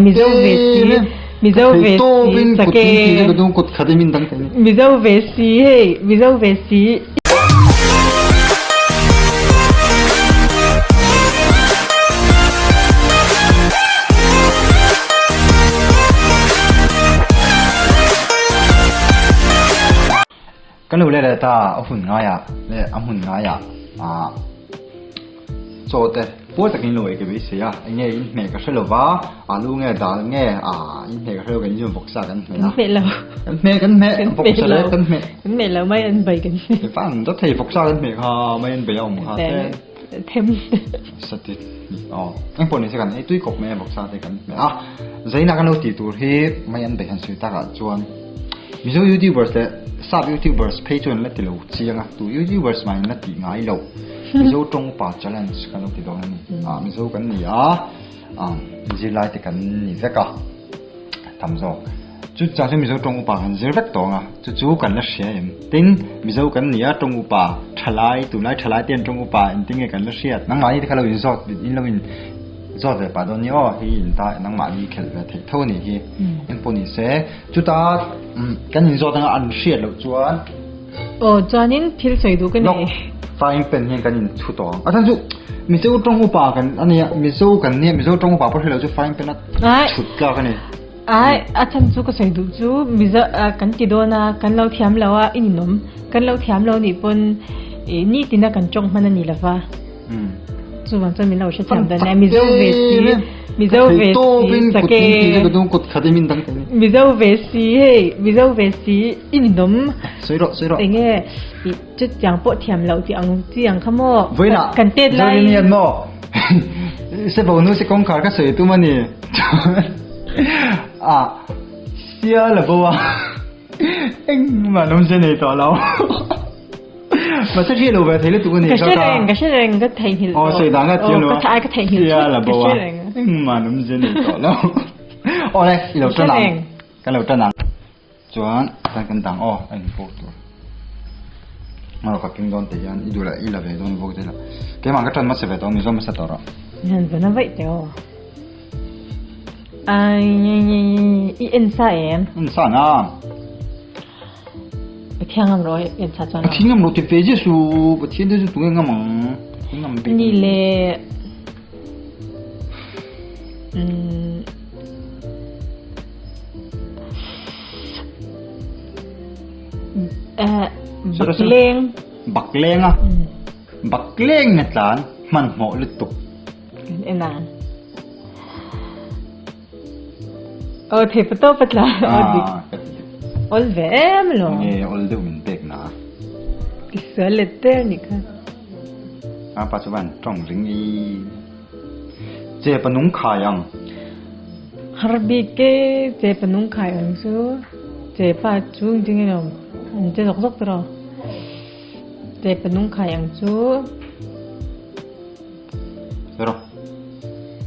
Mizo ve si Mizo ve si sake kut khat min dang thei Mizo ve si hei Mizo ve si. Kan lo let leh ta a hun ngaiah leh a hmun ngaiah ah chaw te puar takin lo ei ka beisei a enge in hmeh ka hre lo va alu nge dal nge ah in hmeh ka hre lo kan inzawm vawksa kan hmeh a Kan hmeh lo kan hmeh kan hmeh Kan vawksa hmeh leh lo kan hmeh Kan hmeh lo mai an bei kan hmeh Ti fan dawt thei vawksa kan hmeh kha mai an bei a awm kha te Them Sati aw eng pawh ni se kan ei tui kawp mai a vawksa te kan hmeh a zaina kan lo tih tur hi mai an bei han sawi takah chuan Mizo youtubers leh sap youtubers phei chuan an la ti lo chiang a, tu youtubers mah in la tih ngai lo. Mizo tawng upa challenge kan lo ti dawn a ni. Ah Mizo kan ni a, ah zirlai te kan ni vek a, tam zawk. Chu chang chu Mizo tawng upa kan zir vek tawng a, chu chu kan la hria em. Tin, Mizo kan ni a tawng upa thalai, tunlai thalai te an tawng upa engtin nge kan la hriat. Nangmahni te kha lo inzawt in lo in. Zawt ve pah dawn ni aw, hei in ta nangmahni khelh ve theih tho a nih hi. Engpawh ni se, chuta kan inzawt anga an hriat loh chuan. Aw, chuanin thil sawi duh ka nei. Lawk, frying pan hian kan inchhu tawh ang. A chhan chu Mizo tawng upa kan a nia, Mizo kan nia, Mizo tawng upa pawh hre lo chu frying pan a chhut tlak a ni. Ai, a chhan chu ka sawi duh chu Mizo kan ti dawn a, kan lo thiam lo a, i ninawm. Kan lo thiam lo nih pawn nitina kan tawng hman a ni lo va. Chuvang chuan min lo hrethiam dan nia Mizo ve si Mizo ve si sake Mizo ve si hei Mizo ve si i ninawm enge i chutiang pawh thiam loh tih ang chi ang kha maw kan tet lai se bo nu se kawngkhar ka sawi tum a ni a sia la bo a engmah an awm se nei tawh lo. Mahse hriat lo ve thei lutuk a ni Ka hre reng, ka hre reng, ka theihnghilh tawh. Aw sawi dan ka chiang lo a. Ka theihnghilh Sia la bo a. Engmah an awm zia nei tawh lo. Aw le, i lo tan ang. Kan lo tan ang. Chuan tan kan dang aw, a inpawh tur. Ngaw ka ping dawn tih hian i duh leh i la ve dawn bawk te la. Keimah ka tan hmasa ve tawh, Mizo hmasa tawh rawh. Hian va na vaih teh aw. Ai, i en sa em? En sa na. Pathian ngam rawh en sa chuan. Pathian ngam rawh ti ve je su. Pathian te chu tunge ngam ang. Ngam bik. Ni le Bakleng. Bakleng a. Bakleng na tlan hmanhmawh lutuk. En ang. Aw thei pa tawp a tla aw dik. Awl ve em lo. Nge awl deuh min pek na. Ti sual let te a nih kha. A pa chu van tawng ring i. Che pa nung khai ang. Har bik ke che pa nung khai ang chu. Che pa chu engtin nge lo an che zawk zawk tiraw. Che pa nung khai ang chu. Rawh.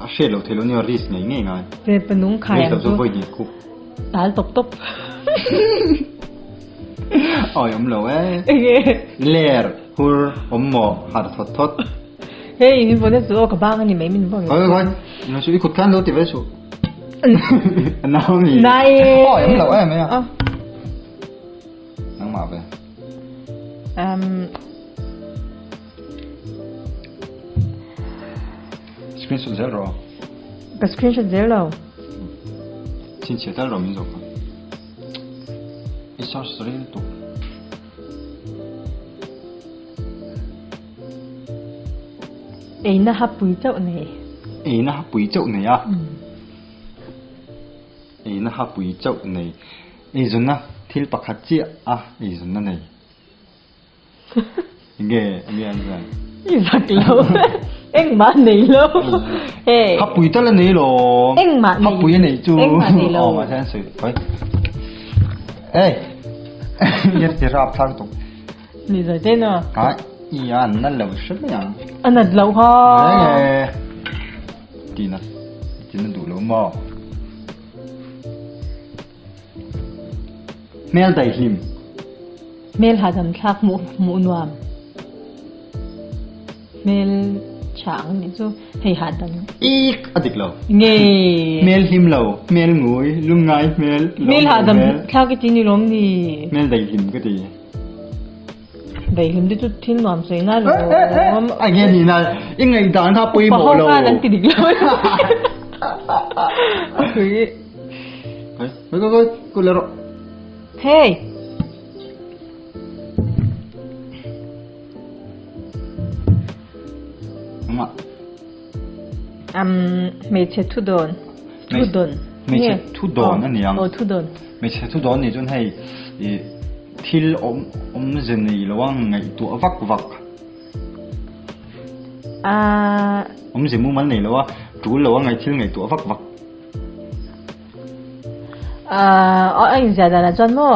A hriat loh theih loh nia risk ngei ngei ngai. Che pa nung khai ang chu. Risk lo chu vawi hnih khup. Tal tawp tawp. Awi awm lo e. Enge? Ler, hur, awm maw, har thawt thawt. Hei min vawn chu aw ka bang a ni mai min vawn. Khawi khawi. Ilo chu i kut khan lo ti ve suh. Nau mi. Nai e. Awi awm lo em mai a. Nangmah ve. Um. Screenshot zel rawh. Ka screenshot zel lo. Chhinchhiah tal rawh min zawk kha. I search ril tuk. Eina ha pui chauh nei. Eina ha pui chauh nei a. Eina ha pui chauh nei. Eizawnna thil pakhat chiah a eizawnna nei. Nge nge an zan. I zak lo. Engmah nei lo. Hey. Hapui tal a nei lo. Engmah nei. Hapui a nei chu. Engmah nei lo. Oh, mahse an sawi. Khoi. Hey. Yet ti rap thak tuk. Ni zai te na. Ha, i an na lo hre mai ang. A nat lo ha. Nge. Ti na ti na duh lo maw. Hmel daihlim. Hmel hahdam thlak hmuh hmuh nuam. Hmel tha ang nih chu hei hahdam. Ik a dik lo. Nge. Hmel hlim lo, hmel ngui, lungngai hmel, lawm Hmel lo hahdam hmel. thlak i ti ni lawm ni. Hmel daihlim ka ti. Daihlim te chu thil nuam sawi na lawm. A nge ni na i ngaihdan kha pawimawh lo. Upa ho khan an ti dik lo. Hui. Hei, hei, hei, ku le rawh. Hey. Ama. Um, hmeichhe thu dawn. Thu dawn. Hmeichhe thu dawn a niang. Aw, thu dawn. Hmeichhe thu dawn nih chuan hei i thil awm awmze nei lo a ngaihtuah vak vak. Ah. Awmze mumal nei lo a, tul lo a ngaih thil ngaihtuah vak vak. Ah, a inziah danah chuan maw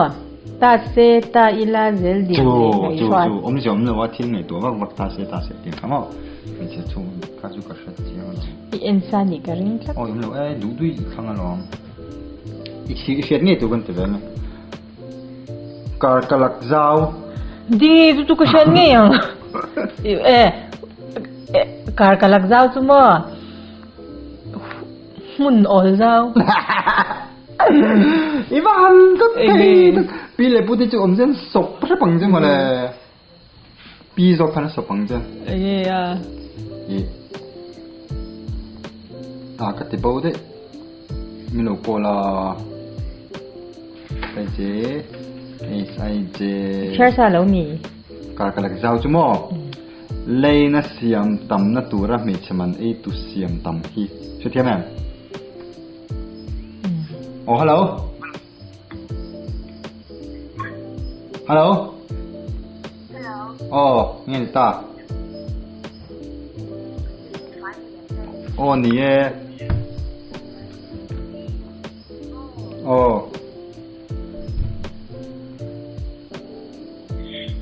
ta se ta ila zel din Chu, leh mai chu, hruat. chu, awmzia awm lo a thil ngaihtuah vak vak ta se ta se tih kha maw. Hmeichhe chhung kha chu ka hre chiang alawm. I en sa nih ka ring tlat. Awi awm lo e, duh duih i thlang alawm. I thli i hriat ngei tur kan ti ve mai. Kar ka lak zau. Ding chu chu ka hriat ngei ang. E, kar ka lak zau chu maw. Hmun awl zau. I va han tlat thei tak. Pi leh pu te chu awm zen sawp hrep ang che mawle. Pi zawk khan a sawp ang che. Enge a? I ah ka ti bo daih. Min lo call a. Sai che. Ei sai che. Chhiar sa lo mi. Kar ka lak zau chu maw. Leina siam tamna tura hmeichhe man ei tu siam tam hi hrethiam em? Aw hello. Hello. Hello. Aw nge ni ta? Aw ni e. Aw.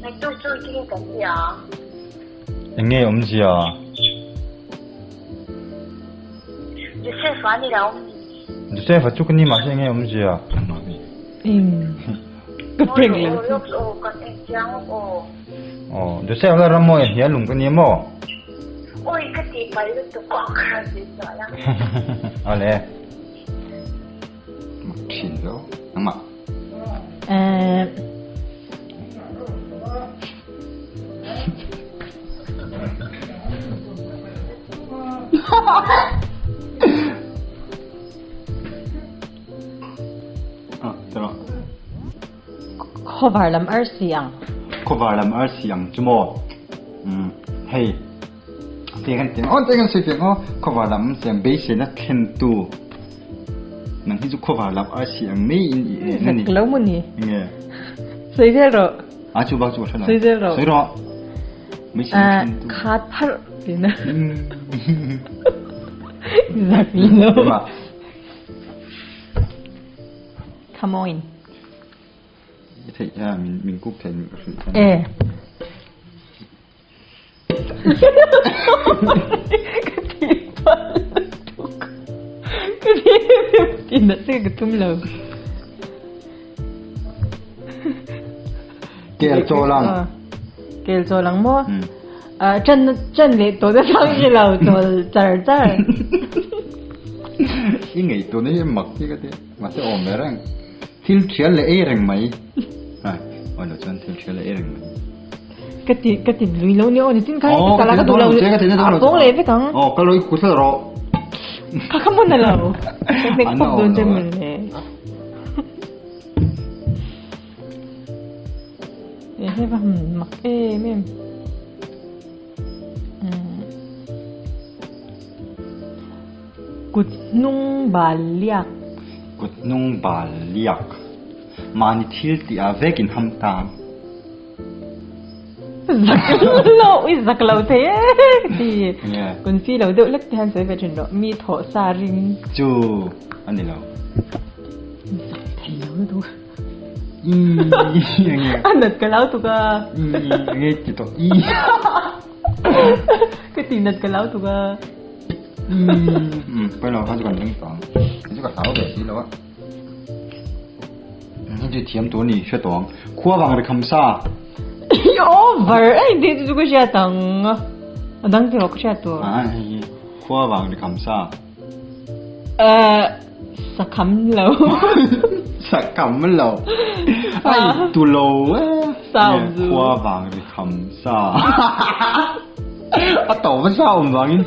Naktuk chu engtin kan ti ang? Eng nge awmzia? Joseph a ni lo mi? Joseph a chu ka ni mahse eng nge awmzia? Eng ka prank lo chu. Aw kan en chiang awk aw. Aw Joseph la ram maw hnial lung ka ni maw? Oi ka ti pai lutuk aw ka rawn ti chhuah la. Awle. Mak thin zo. Nangmah. Eh. Ah, tara. Khawvar lam arsi ang. Khawvar lam arsi ang chu maw? Um, hei. Te kan ti aw, te kan sawi fiah aw. Khawvar lam siam beiseina thlen tu. Nang hi chu khawvar lam arsi ang mai in i en a ni. Zak lo maw ni? Nge. Sawi zel rawh. A chu bak chu ka hre lo. Sawi zel rawh. Sawi rawh. Beiseina thlen tu. Khat pharh tina. Zak lo. Come on. I theih a min kuk thei ka hrilh. Eh. Ka ti pal lutuk. Ka ti ti na che ka tum lo. Kel chaw lang. Kel chaw lang maw? Chan chan leh tawh na chang hi lo chawl char char. I ngei tun hi mak hi ka ti. Mahse awm ve reng. Thil thial leh ei reng mai. Ai, awi lo chuan thil thial leh ei reng mai. Ka ti ka ti lui lo ni aw ni tin kha ka tala ka duh lo ni. A pawng leh vek ang. Aw ka lo i kut rawh. Kha kha mawn a lo. Ka hnek pawp dawn che mun le. E he va mak em em. Kut hnung bal liak. Kut hnung bal liak. Mahni thil tih ah vek in ham tang. Zak lo, ui zak lo thei e ka ti. Kun fi lo deuh lek te hian sawi ve thin rawh. Mi thawh sa ring. Chu a ni lo. Zak thei lo lutuk. A nat ka lau tuk a. Nge ti tawh. Ka ti nat ka lau tuk a. Pawi lo kha chu kan ring tawh ang. Kei chu ka hlau ve si lo a. Hei chu thiam tur a ni hre tawh ang. Khua vang ri kham sa. Over! Ei ti chu ka hriat ang. A dang ti rawh ka hriat tur. A hei hi khua vang ri kham sa. Sakham lo. Sakham lo. Ai tu lo e. Sa awm zu. Khua vang ri kham sa. A to va sa awm vangin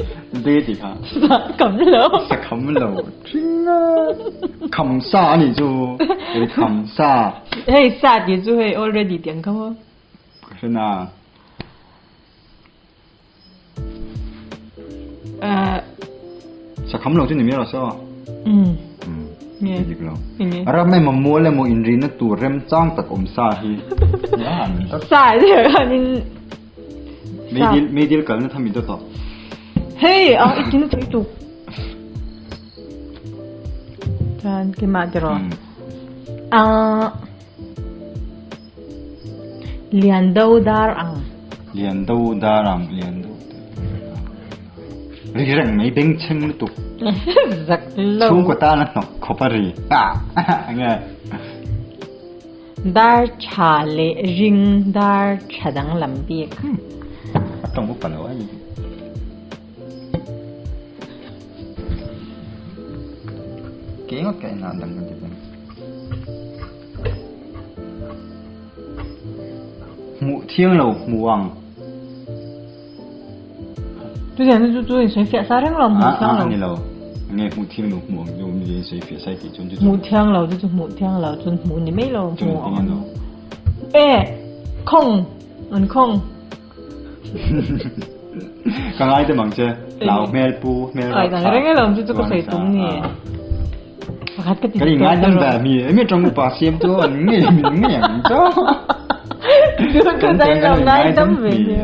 de ti kha. Sakham lo. Sakham lo. Thing a. Kham sa ani chu. Ri kham sa. Hei sa ti chu hei already tiang kha maw. Ka hre na. Sakham lo chu ni mial lo se aw. Um. Nge. Dik lo. Ram emaw mual emaw inrina tur remchang tak awm sa hi. Sa hi in Meidil meidil kalna thami dawt aw. Hei a i tin thei tuk. Chuan keimah tiraw. Ah Lian do dar ang. Lian do dar ang, lian do Ri reng mai bengchheng lutuk. Zak lo. Chhungkaw tan a hnawk khawp a ri. Nge. Dar tha leh ring dar tha danglam bik. A tawng upa lo a ni. Ke ngawt ka en a dang ka ti peng. Hmuh thiang lo hmu ang. Tu hian chu chu in sawi fiah sa reng lo hmuh thiang lo. A ni lo. Nge hmuh thiang lo hmu ang chu mi in sawi fiah sai tih chuan chu chu. Hmuh thiang lo chu chu hmuh thiang lo chuan hmuh ni mai lo hmu ang. E khawng an khawng. Ka ngai te mang che. Lau hmel pu hmel rak tha. Ai reng alawm chu chu ka sawi tum ni. Pakhat ka ti. Ka ngai dam ba mi. Emi tawng upa siam chu an nge min nge ang cho. Ka dai lo ngai dam ve ni.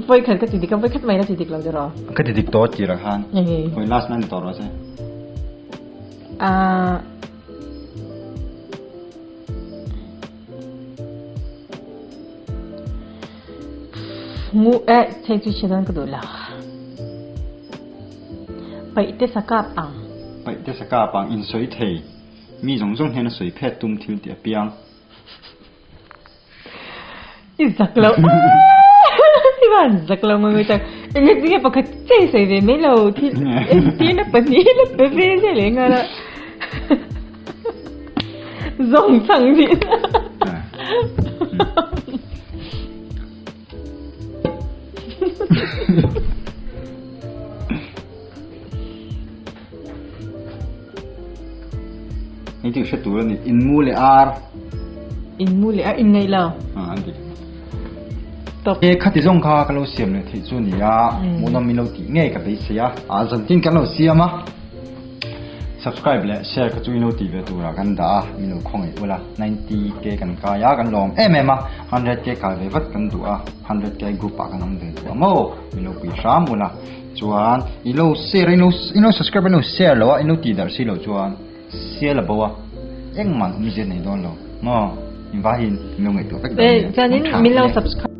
Voi khat ka ti dik voi khat mai la ti dik lo de ro. Ka ti dik to ti ra khan. Koi last nan to ro se. Ah Ngu eh thei chu hria dawn ka duh lo. Paihte sakap ang. Paihte sakap ang insawi thei. Mi zawng zawng hian a sawi phet tum thil tih a piang. I zak lo I van zak lo ngawi tak. Enge tinge pakhat chei sawi ve mai lo thil entirna pahnih la pe ve zel eng a la. Zawng chang ni. Hei chu hre tur a ni. In mu leh ar. In mu leh ar in ngaih lo. Ah an ti. Top. E khati zawng kha ka lo siam leh theih chu ni a. Hmuhnawm min lo tih ngei ka beisei a. A zantin kan lo siam a. Subscribe leh share kha chu ilo tih ve turah kan dah a, min lo khawngaih ula, 90k kan kai a, kan lawm em em a, 100k kai ve vat kan duh a, 100k group ah kan awm ve duh a maw, min lo pui hram ula, chuan ilo share a ilo subscribe a ilo share lo a, ilo tih darh si loh chuan sial a bo a, engmah awmzia nei dawn lo maw, in vai in min lo ngaihtuah vek dawn nia, Chuanin min lo subscribe.